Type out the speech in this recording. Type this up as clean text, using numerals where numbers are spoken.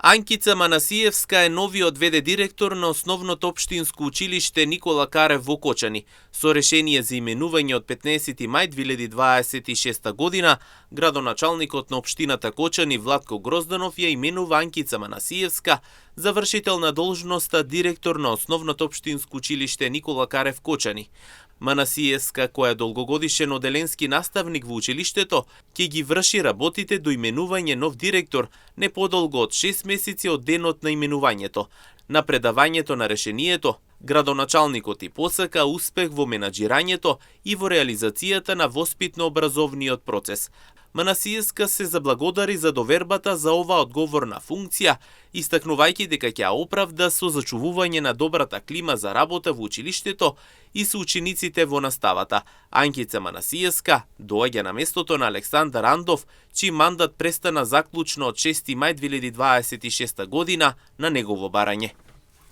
Анкица Манасиевска е новиот ВД директор на Основното општинско училиште Никола Карев во Кочани. Со решение за именување од 15 мај 2026 година, градоначалникот на општината Кочани Владко Грозданов ја именува Анкица Манасиевска за вршител на должноста директор на Основното општинско училиште Никола Карев Кочани. Манасиевска, која е долгогодишен оделенски наставник во училиштето, ќе ги врши работите до именување нов директор не подолго од 6 месеци од денот на именувањето. На предавањето на решението, градоначалникот и посака успех во менаџирањето и во реализацијата на воспитно-образовниот процес. Манасиевска се заблагодари за довербата за оваа одговорна функција, истакнувајќи дека ќе оправда со зачувување на добрата клима за работа во училиштето и со учениците во наставата. Анкица Манасиевска доаѓа на местото на Александар Андов, чиј мандат престана заклучно од 6 мај 2026 година на негово барање.